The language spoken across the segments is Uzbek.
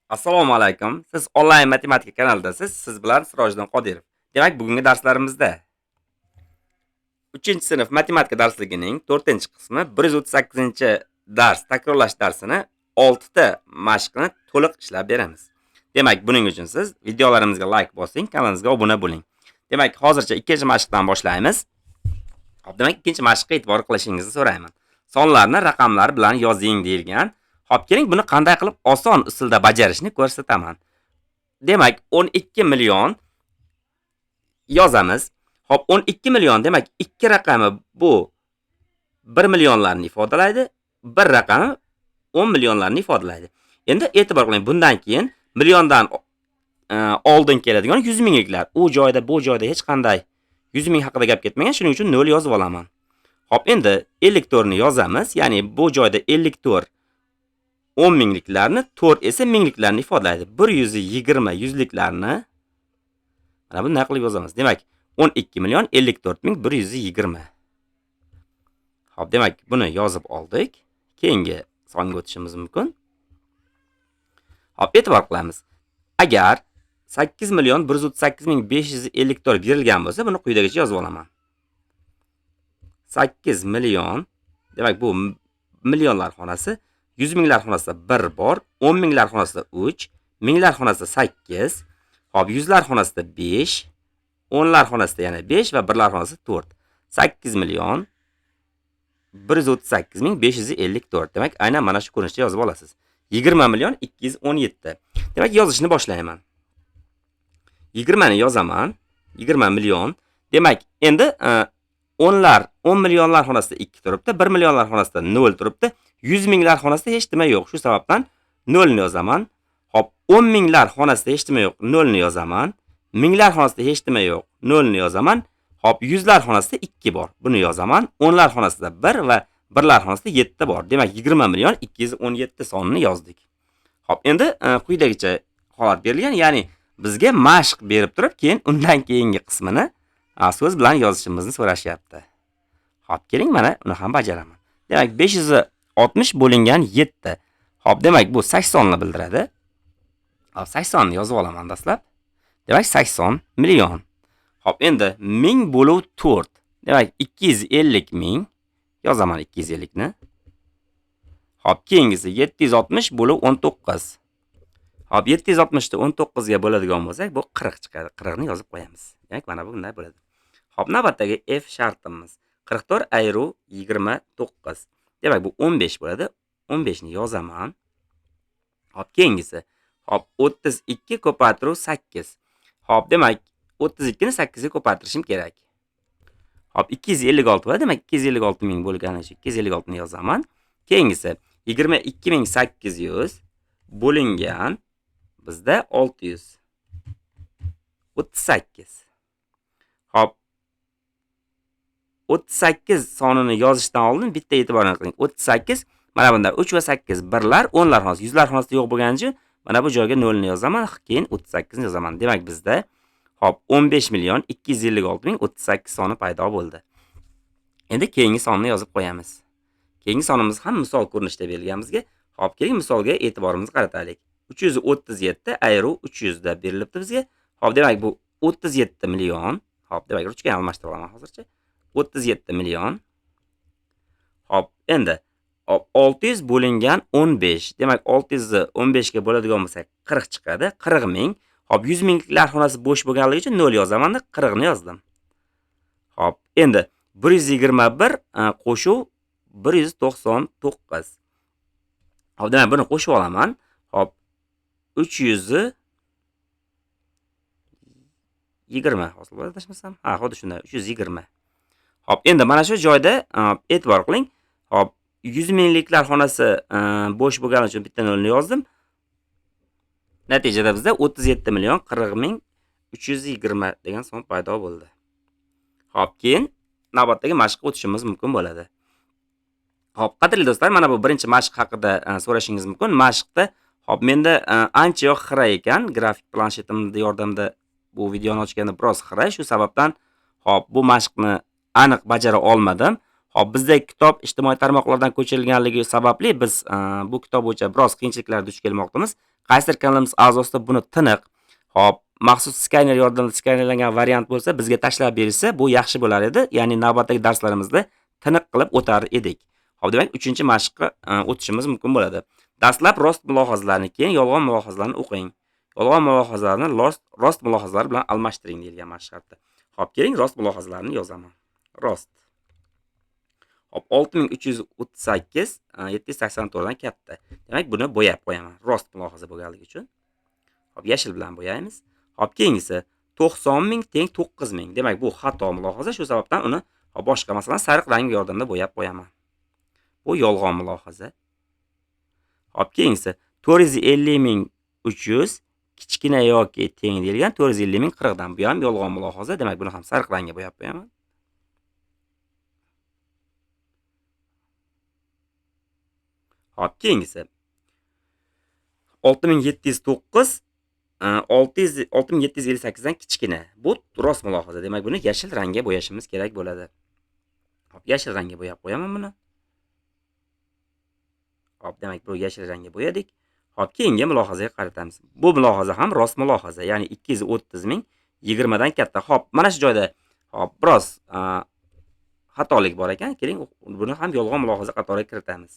Assalomu alaykum. Siz onlayn matematika kanalidasiz. Siz bilan Sirojiddin Qodirov. Demak, bugungi darslarimizda 3-sinf matematika darsligining 4-qismi 138-dars takrorlash darsini 6 ta mashqni to'liq ishlab beramiz. Demak, buning uchun siz videolarimizga like bosing, kanalimizga obuna bo'ling. Demak, hozircha ikkinchi mashqdan boshlaymiz. Xo'p, demak, ikkinchi mashqqa e'tibor qilishingizni so'rayman. Sonlarni raqamlar bilan yozing deyilgan. Xo'p, keling buni qanday qilib oson usulda bajarishni ko'rsataman. Demak, 12 million yozamiz. Xo'p, 12 million demak, ikki raqami bu 1 millionlarni ifodalaydi, bir raqami 10 millionlarni ifodalaydi. Endi e'tibor qiling, bundan keyin milliondan oldin keladigan 100 mingliklar. U joyda, bu joyda hech qanday 100 ming haqida gap ketmagan, shuning uchun 0 yozib olaman. Xo'p, endi 54 ni yozamiz, ya'ni bu joyda 54 10 mingliklarni, 4 esa mingliklarni ifodalaydi. 120 yuzliklarni mana bunday qilib yozamiz. Demak, 12 million 54 ming 120. Xo'p, demak, buni yozib oldik. Keyingi songa o'tishimiz mumkin. Xo'p, e'tibor qilamiz. Agar 8 million 138 ming 554 berilgan bo'lsa, buni quyidagicha yozib olaman. 8 million, demak bu millionlar xonasi, 100 minglar xonasida 1 bor, 10 minglar xonasida 3, minglar xonasida 8, xo'p, yuzlar xonasida 5, o'nlar xonasida yana 5 va birlar xonasida 4. 8 million 138 ming 554. Demak, aynan mana shu ko'rinishda yozib olasiz. 20 million 217. Demak, yozishni boshlayman. 20 ni yozaman. 20 million. Demak, endi o'nlar, 10 millionlar xonasida 2 turibdi, 1 millionlar xonasida 0 turibdi, 100 minglar xonasida hech nima yo'q. Shu sababdan 0 ni yozaman. Xo'p, 10 minglar xonasida hech nima yo'q, 0 ni yozaman. Minglar xonasida hech nima yo'q, 0 ni yozaman. Xo'p, yuzlar xonasida 2 bor. Buni yozaman. O'nlar xonasida 1 va birlar xonasida 7 bor. Demak, 20 million 217 sonini yozdik. Xo'p, endi quyidagicha holat berilgan, ya'ni bizga mashq berib turib, keyin undan keyingi qismini so'z bilan yozishimizni so'rashyapti. Xo'p, keling mana uni ham bajaraman. Demak, 560 bo'lingan 7. Xo'p, demak, bu 80 ni bildiradi. Xo'p, 80 ni yozib olaman dastlab. Demak, 80 million. Xo'p, endi 1000 bo'luv 4. Demak, 250 ming yozaman 250 ni. Xo'p, keyingisi 760 bo'luv 19. Xo'p, 760 ni 19 ga bo'ladigan bo'lsak, bu 40 chiqadi. 40 ni yozib qo'yamiz. Demak, mana bunday bo'ladi. Xo'p, navbatdagi F shartimiz 44 ayru 29. Demak, bu 15 bo'ladi. 15 ni yozaman. Xo'p, keyingisi. Xo'p, 32 ko'paytiruv 8. Xo'p, demak, 32 ni 8 ga ko'paytirishim kerak. Xo'p, 256 bo'ladi. Demak, 256 ming bo'lgani uchun 256 ni yozaman. Keyingisi 22800 bo'lingan bizda 638. Xo'p, 38 sonini yozishdan oldin bitta e'tiborni qiling. 38 mana bunda 3 va 8 birlar, o'nlar xonasi, yuzlar xonasida yo'q bo'lgani uchun mana bu joyga 0 ni yozaman, keyin 38 ni yozaman. Demak, bizda xo'p 15 million 256 ming 38 soni paydo bo'ldi. Endi keyingi sonni yozib qo'yamiz. Keyingi sonimiz ham misol ko'rinishida berilgan bizga. Xo'p, keling misolga e'tiborimizni qarataylik. 337 ayru 300 deb berilibdi bizga. Xo'p, demak bu 37 million. Xo'p, demak ruchkani almashtirib olaman hozircha. 37 million. Xo'p, endi 600 bo'lingan 15. Demak, 600 ni 15 ga bo'ladigan bo'lsak, 40 chiqadi. 40 ming. Xo'p, 100 mingliklar xonasi bo'sh bo'lganligi uchun 0 yozaman, 40 ni yozdim. Xo'p, endi 121 qo'shuv 199. Xo'p, demak, buni qo'shib olaman. Xo'p, 320 hosil bo'ladi adashmasam. Ha, xuddi shunday, 320. Xo'p, endi mana shu joyda e'tibor qiling. Xo'p, 100 mingliklar xonasi bo'sh bo'lgani uchun bitta nolni yozdim. Natijada bizda 37 million 40 ming 320 degan son paydo bo'ldi. Xo'p, keyin navbatdagi mashqqa o'tishimiz mumkin bo'ladi. Xo'p, qadrli do'stlar, mana bu birinchi mashq haqida so'rashingiz mumkin. Mashqda, xo'p, menda ancha yoq xira ekan. Grafik planshetimda yordamida bu videoni ochganda biroz xira. Shu sababdan, xo'p, bu mashqni aniq bajara olmadim. Xo'p, bizda kitob ijtimoiy tarmoqlardan ko'chirilganligi sababli biz bu kitob bo'yicha biroz qiyinchiliklarga duch kelmoqdamiz. Qaysidir kanalimiz a'zosida buni tiniq, hop, maxsus skaner yordamida skanerlangan variant bo'lsa, bizga tashlab berilsa, bu yaxshi bo'lar edi. Ya'ni navbatdagi darslarimizda tiniq qilib o'tar edik. Hop, demak, 3-mashqqa o'tishimiz mumkin bo'ladi. Dastlab rost mulohazalarni, keyin yolg'on mulohazalarni o'qing. Yolg'on mulohazalarni rost mulohazalar bilan almashtiring deyilgan mashqda. Hop, keling rost mulohazalarni yozaman. Rost. Hop, 6338 784 dan katta. Demak, buni bo'yab qo'yaman. Rost mulohaza bo'lganligi uchun. Hop, yashil bilan bo'yaymiz. Hop, keyingisi 90 ming teng 9 ming. Demak, bu xato mulohaza, shu sababdan uni boshqa, masalan, sariq rang yordamida bo'yab qo'yaman. Bu yolg'on mulohaza. Hop, keyingisi 450 300 kichkina yoki teng deyilgan 450 040 dan. Bu ham yolg'on mulohaza. Demak, buni ham sariq rangga bo'yab qo'yaman. Hop, keyingisi 6709 6758 dan kichkina. Bu rost mulohaza. Demak, buni yashil rangga bo'yashimiz kerak bo'ladi. Hop, yashil rangga bo'yab qo'yaman buni. Hop, demak, bu yashil rangga bo'yadik. Hop, keyingi mulohazaga qaratamiz. Bu mulohaza ham rost mulohaza, ya'ni 230 ming 20 dan katta. Hop, mana shu joyda hop, biroz xatolik bor ekan. Keling, buni ham yolg'on mulohaza qatoriga kiritamiz.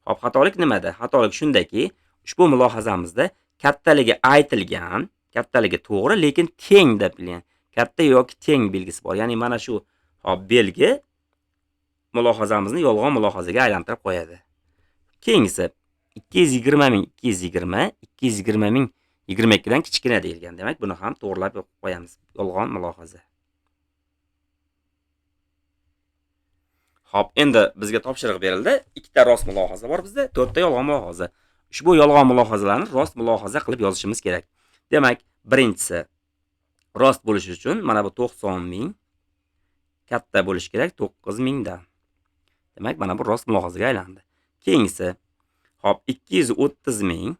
Hop, xatolik nimada? Xatolik shundaki, ushbu mulohazamizda kattaligi aytilgan, kattaligi to'g'ri, lekin teng deb bilgan. Katta yoki teng belgisi bor. Ya'ni mana shu hop belgi mulohazamizni yolg'on mulohazaga aylantirib qo'yadi. Keyingisi 220 ming 220, 220 ming 22 dan kichkina deyilgan. Demak, buni ham to'g'rilab qo'yamiz. Yolg'on mulohaza. Hop, endi bizga topshiriq berildi. 2 ta rost mulohaza bor bizda, 4 ta yolg'on mulohaza. Ushbu yolg'on mulohazalarni rost mulohaza qilib yozishimiz kerak. Demak, birinchisi rost bo'lishi uchun mana bu 90 ming katta bo'lishi kerak 9 mingdan. Demak, mana bu rost mulohazaga aylandi. Keyingisi, hop, 230 ming.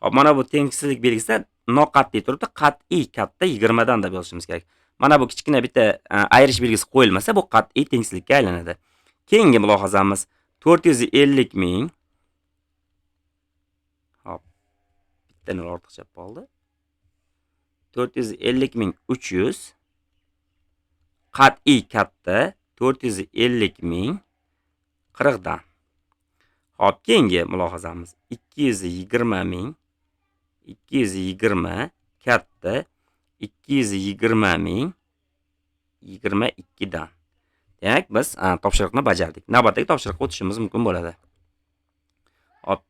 Hop, mana bu tengsizlik belgisida noqat'iy turibdi, qat'iy katta 20 dan deb yozishimiz kerak. Mana bu kichkina bitta ayirish belgisi qo'yilmasa, bu qat'iy tengsizlikka aylanadi. Keyingi mulohazamiz 450 ming. Hop, bitta nol ortiqcha qoldi. 450 ming 300 qat'iy katta 450 ming 40 dan. Hop, keyingi mulohazamiz 220 ming 220 katta 220 ming 22 dan. Demak, biz topshiriqni bajardik. Navbatdagi topshiriqqa o'tishimiz mumkin bo'ladi. Hop,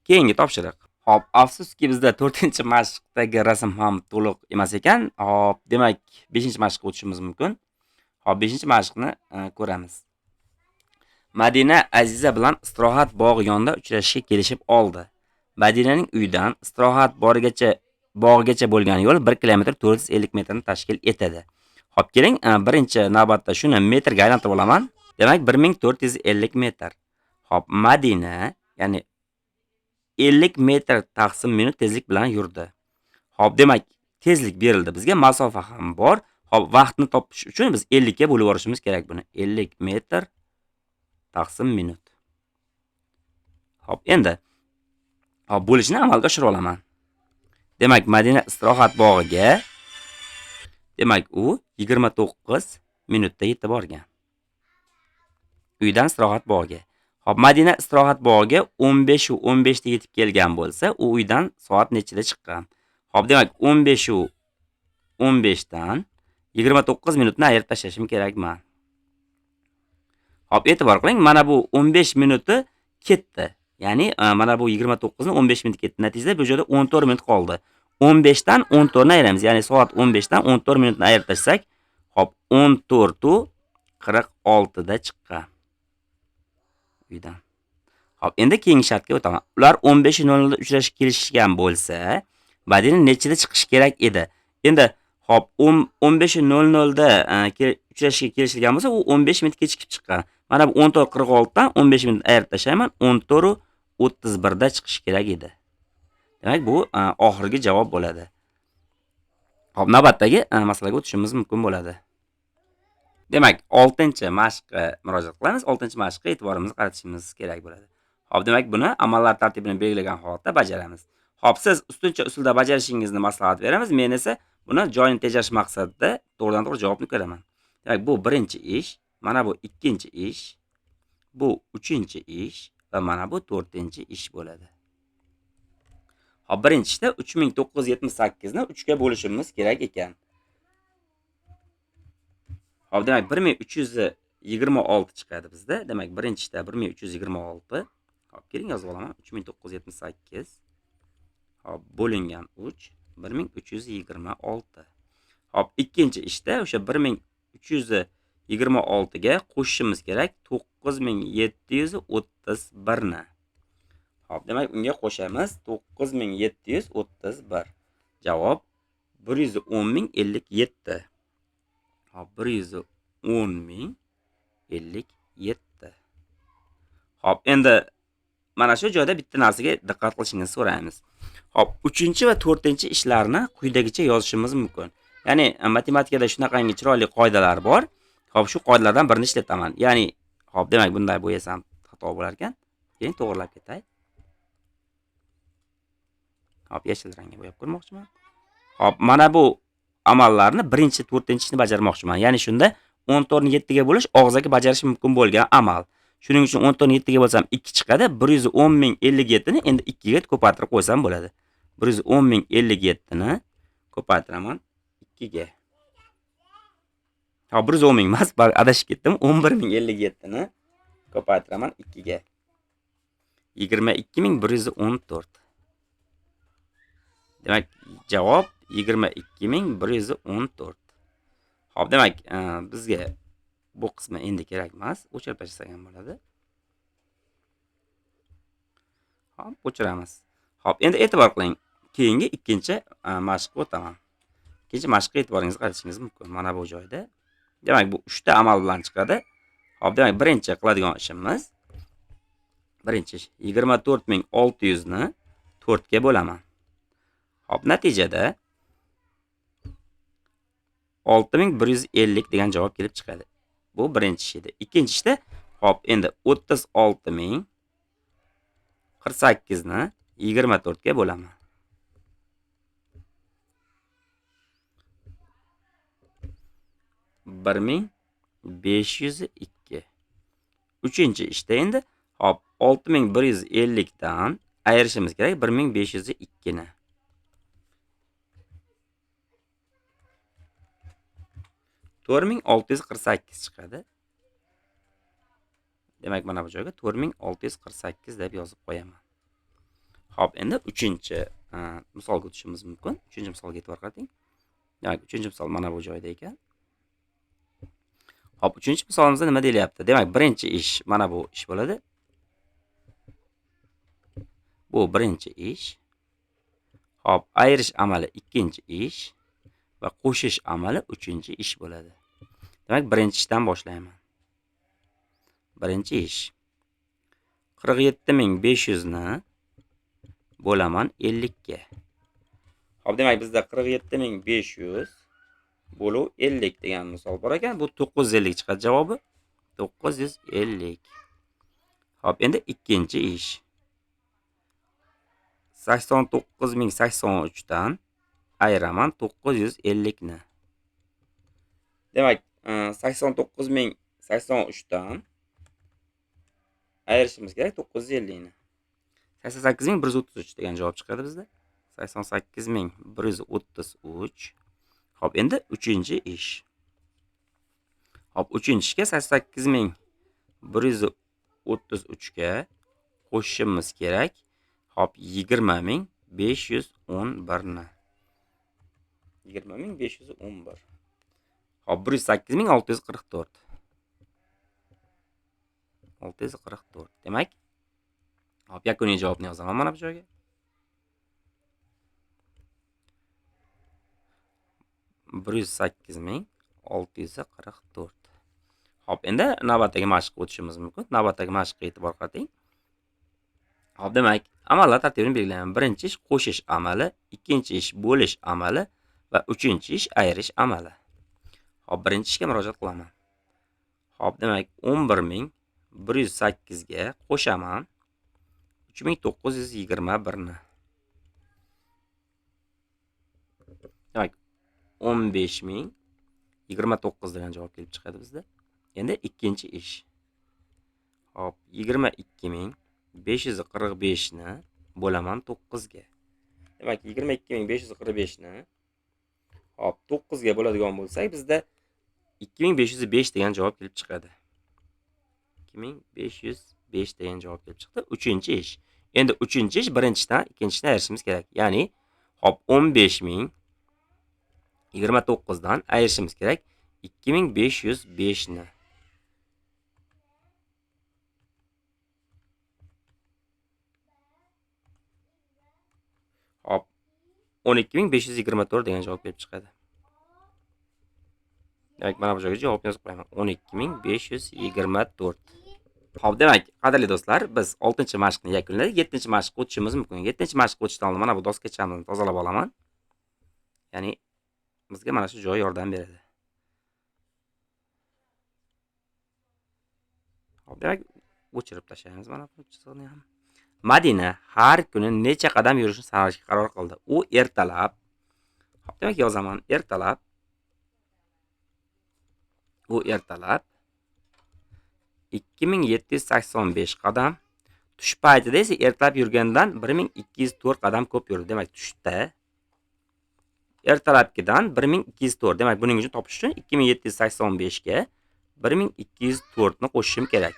keyingi topshiriq. Hop, afsuski bizda 4-mashqdagi rasm ham to'liq emas ekan. Hop, demak, 5-mashqqa o'tishimiz mumkin. Hop, 5-mashqni ko'ramiz. Madina Aziza bilan istirohat bog'i yonida uchrashishga kelishib oldi. Madinaning uyidan istirohat bog'igacha bo'lgan yo'l 1 kilometr 450 metrni tashkil etadi. Hop, keling, birinchi navbatda shuni metrga aylantirib olaman. Demak, 1450 metr. Hop, Madina, ya'ni 50 metr taqsim minut tezlik bilan yurdi. Hop, demak, tezlik berildi bizga, masofa ham bor. Hop, vaqtni topish uchun biz 50 ga bo'lib yuborishimiz kerak buni. 50 metr taqsim minut. Hop, endi hop, bo'lishni amalga oshira olaman. Demak, Madina istirohat bog'iga, demak, u 29 minutda yetib borgan. Uydan istirohat bog'iga. Hop, Madina istirohat bog'iga 15:15 da yetib kelgan bo'lsa, u uydan soat nechida chiqqan? Hop, demak, 15:15 dan 29 minutni ayirib tashlashim kerakman. Hop, e'tibor qiling, mana bu 15 minuti ketdi. Ya'ni, mana bu 29 ni 15 minut ketdi. Natijada bu joyda 14 minut qoldi. 15 dan 14 ni ayiramiz. Ya'ni soat 15 dan 14 minutni ayirib tashlasak, hop, 14:46 da chiqqan uydan. Hop, endi keyingi shartga o'taman. Ular 15:00 da uchrashib kelishgan bo'lsa, Madina nechida chiqishi kerak edi? Endi hop, 15:00 da uchrashishga kelishilgan bo'lsa, u 15 minut kechikib chiqqan. Mana bu 14:46 dan 15 minut ayirib tashlayman, 14:31 da chiqishi kerak edi. Demak, bu oxirgi javob bo'ladi. Hop, navbatdagi masalaga o'tishimiz mumkin bo'ladi. Demak, 6-mashqqa murojaat qilamiz. 6-mashqqa e'tiborimizni qaratishimiz kerak bo'ladi. Xo'p, demak, buni amallar tartibini belgilagan holatda bajaramiz. Xo'p, siz ustuncha usulda bajarishingizni maslahat beramiz. Men esa buni joyini tejash maqsadida to'g'ridan-to'g'ri javobni ko'raman. Demak, bu birinchi ish, mana bu ikkinchi ish, bu uchinchi ish va mana bu to'rtinchi ish bo'ladi. Xo'p, birinchi ishda 3978 ni 3 ga bo'lishimiz kerak ekan. Xo'p, demak, 1326 chiqadi bizda. Demak, birinchi ishda 1326. Xo'p, keling yozib olaman. 3978. Xo'p, bo'lingan 3 1326. Xo'p, ikkinchi ishda o'sha 1326 ga qo'shishimiz kerak 9731 ni. Xo'p, demak, unga qo'shamiz 9731. Javob 110057. Xo'p, 110057. Xo'p, endi mana shu joyda bitta narsaga diqqat qilishingizni so'raymiz. Xo'p, 3-chi va 4-chi ishlarni quyidagicha yozishimiz mumkin. Ya'ni matematikada shunaqangi chiroyli qoidalar bor. Xo'p, shu qoidalardan birini ishlataman. Ya'ni, xo'p, demak, bunday bo'yasam xato bo'lar ekan. Keyin to'g'rilab ketay. Xo'p, yashil rangga bo'yab ko'rmoqchiman. Xo'p, mana bu amallarni birinchi, to'rtinchi ishni bajarmoqchiman. Ya'ni shunda 14 ni 7 ga bo'lish og'zaki bajarish mumkin bo'lgan amal. Shuning uchun 14 ni 7 ga bo'lsam 2 chiqadi. 110057 ni endi 2 ga ko'paytirib qo'ysam bo'ladi. 110057 ni ko'paytiraman 2 ga. Xo'p, 110000 emas, adashib ketdim. 11057 ni ko'paytiraman 2 ga. 22114. Demak, javob 22114. Xo'p, demak, bizga bu qismi endi kerak emas. O'chirib tashlasak ham bo'ladi. Xo'p, o'chiramiz. Xo'p, endi e'tibor qiling. Keyingi ikkinchi mashqqa o'taman. Ikkinchi mashqqa e'tiboringizni qaratishingiz mumkin. Mana bu joyda. Demak, bu 3 ta amal bilan chiqadi. Xo'p, demak, birinchi qiladigan ishimiz, birinchi ish 24600 ni 4 ga bo'laman. Xo'p, natijada 6150 degan javob kelib chiqadi. Bu birinchi ish edi. Ikkinchi ishda, xo'p, endi 36048 ni 24 ga bo'laman. 1502. Uchinchi ishda endi, xo'p, 6150 dan ayirishimiz kerak 1502 ni. 4648 chiqadi. Demak, mana bu joyga 4648 deb yozib qo'yaman. Xo'p, endi uchinchi misolga o'tishimiz mumkin. Uchinchi misolga e'tibor qarating. Demak, uchinchi misol mana bu joyda ekan. Xo'p, uchinchi misolimizda nima deyilyapti? Demak, birinchi ish mana bu ish bo'ladi. Bu birinchi ish. Xo'p, ayirish amali ikkinchi ish va qo'shish amali uchinchi ish bo'ladi. Demak, birinchi ishdan boshlayman. Birinchi ish 47500 ni bo'laman 50 ga. Xo'p, demak, bizda 47500 bo'luv 50 degan misol bor ekan. Bu 950 chiqadi javobi. 950. Xo'p, endi ikkinchi ish 89083 dan ayiraman 950 ni. Demak, 89083 dan ayirishimiz kerak 950 ni. 88133 degan javob chiqadi bizda. 88133. Xo'p, endi uchinchi ish. Xo'p, uchinchi ishga 88133 ga qo'shishimiz kerak. Xo'p, 20511 ni. 20511. Xo'p, 108644. 644. Demak, xo'p, yakuniy javobni yozaman mana bu joyga. 108644. Xo'p, endi navbatdagi mashqqa o'tishimiz mumkin. Navbatdagi mashqqa e'tibor qarating. Xo'p, demak, amallar tartibini belgilayman. Birinchi ish qo'shish amali, ikkinchi ish bo'lish amali va uchinchi ish ayirish amali. Xo'p, birinchi ishga murojaat qilaman. Xo'p, demak, 11108 ga qo'shaman. 3921 ni. Demak, 15029 degan javob kelib chiqadi bizda. Endi ikkinchi ish. Hop, 22545 ni bo'laman 9 ga. Demak, 22545 ni hop 9 ga bo'ladigan bo'lsak, bizda 2505 degan javob kelib chiqadi. 2505 degan javob kelib chiqdi. Uchinchi ish. Endi uchinchi ish birinchidan ikkinchisini ayirishimiz kerak. Ya'ni, hop 15029 dan ayirishimiz kerak 2505 ni. Hop, 12524 degan javob kelib chiqadi. Demak, mana bu joyga javob yozib qo'yaman. 12524. Hop, demak, qadrli do'stlar, biz 6-mashqni yakunladik. 7-mashqqa o'tishimiz mumkin. 7-mashqqa o'tishdan oldin mana bu doskachamizni tozalab olaman. Ya'ni bizga mana shu joy yordam beradi. Hop, demak, o'chirib tashlaymiz mana bu chiziqni ham. Madina har kuni necha qadam yurishni sanashga qaror qildi. U ertalab, hop, demak yozaman, ertalab, u ertalab 2785 qadam, tush paytida esa ertalab yurgandan 1204 qadam ko'p yurdi. Demak, tushda ertalabkidan 1204. Demak, buning uchun topish uchun 2785 ga 1204 ni qo'shishim kerak.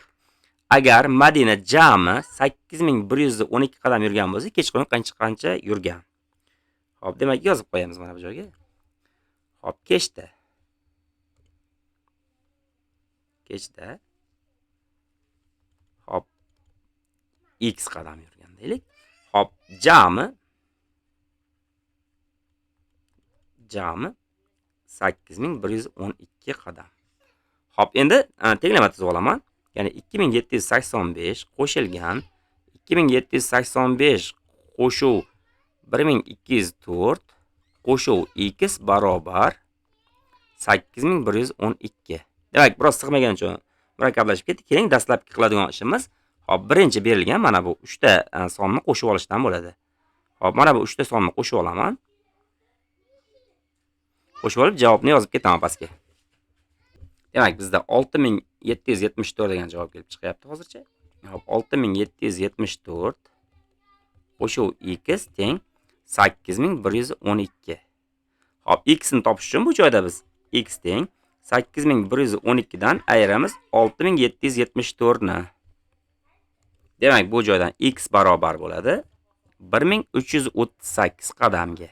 Agar Madina jami 8112 qadam yurgan bo'lsa, kechqurun qancha yurgan? Hop, demak yozib qo'yamiz mana bu joyga. Hop, kechda. Kechda. Hop, x qadam yurgan deylik. Hop, jami 8112 qadam. Hop, endi tenglama tuzib olaman. Ya'ni 2785 qo'shilgan 2785 qo'shuv 1204 qo'shuv x barobar 8112. Demak, biroz sig'magan uchun murakkablashib ketdi. Keling, dastlabki qiladigan ishimiz, hop, birinchi berilgan mana bu 3 ta sonni qo'shib olishdan bo'ladi. Hop, mana bu 3 ta sonni qo'shib olaman. Qo'shib olib javobni yozib ketaman pastga. Demak, bizda 6774 degan javob kelib chiqyapti hozircha. Hop, 6774 qo'shuv x teng 8112. Hop, x ni topish uchun bu joyda biz x teng 8112 dan ayiramiz 6774 ni. Demak, bu joydan x barobar bo'ladi 1338 qadamga.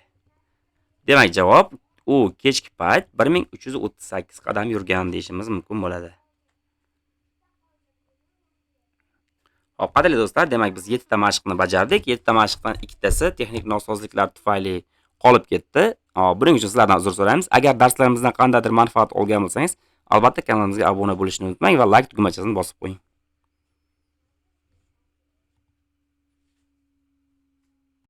Demak, javob u kechki payt 1338 qadam yurgan deyishimiz mumkin bo'ladi. Hop, qadrli do'stlar, demak biz 7 ta mashqni bajardik. 7 ta mashqdan ikkitasi texnik nosozliklar tufayli qolib ketdi. Buning uchun sizlardan uzr so'raymiz. Agar darslarimizdan qandaydir manfaat olgan bo'lsangiz, albatta kanalimizga obuna bo'lishni unutmang va like tugmachasini bosib qo'ying.